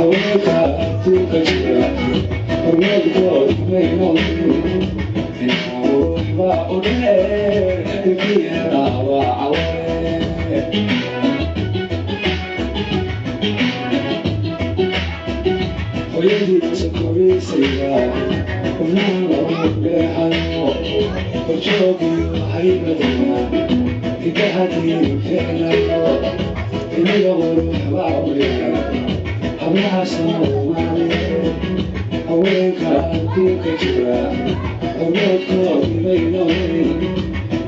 Haweenka adduunka jira hormoodkood maynoqin, inaa qurux baa u dheer, ilkiina waa caware. Hooyadiisa korisayga xubnaha lagu dheehayo, horjoogiyo haybadana hidaha diinteenayo, inaga qurux baa u dheer hablaha Soomaaliyeed. Haweenka adduunka jira hormoodkood maynoqin,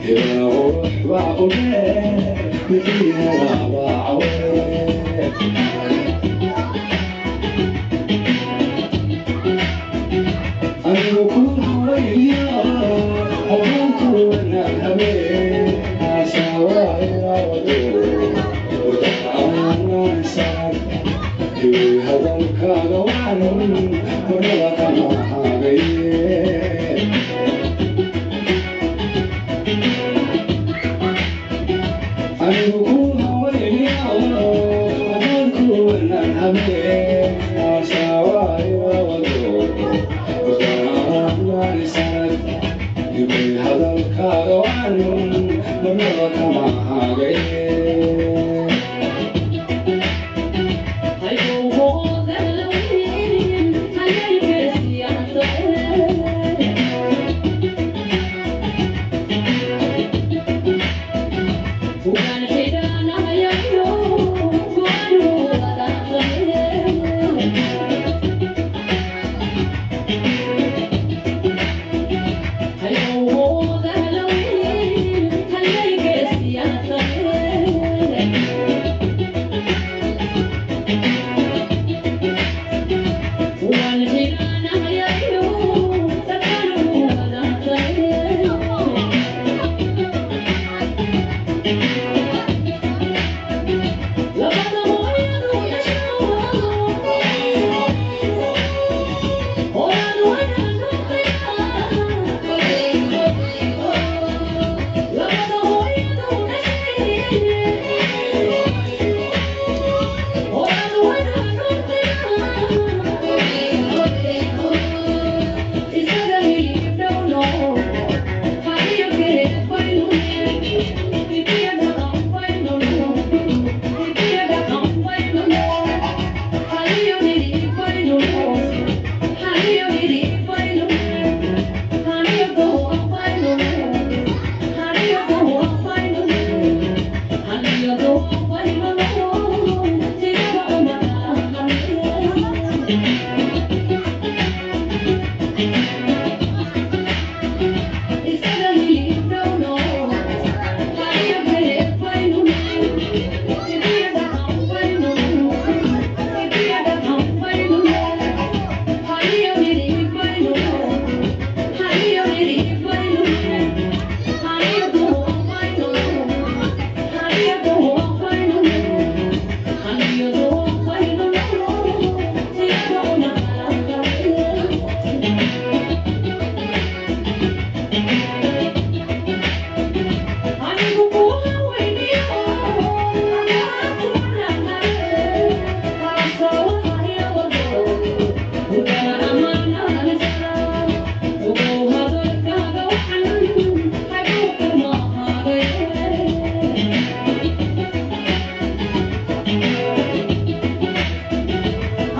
hibana qurux baa u dheer, ilkiina waa caware. Anigu ku hawayniyo haddaan ku wanaag habeen aasaawaayawado wadaaanaysaan iwi hadalkaaga wacan marnaba kama hagaye. Anigu ku hawayniyo haddaan ku wanaag habeen aasaawaayawado wadaaanaysaan iwi hadalkaaga wacan marnaba kama hagaye.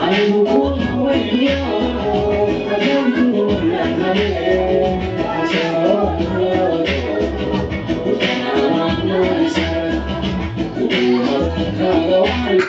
Anigu ku hawayniyo haddaan ku wanaag habeen aasaawaayawado wadaaanaysaan iwi hadalkaaga wacan.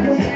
We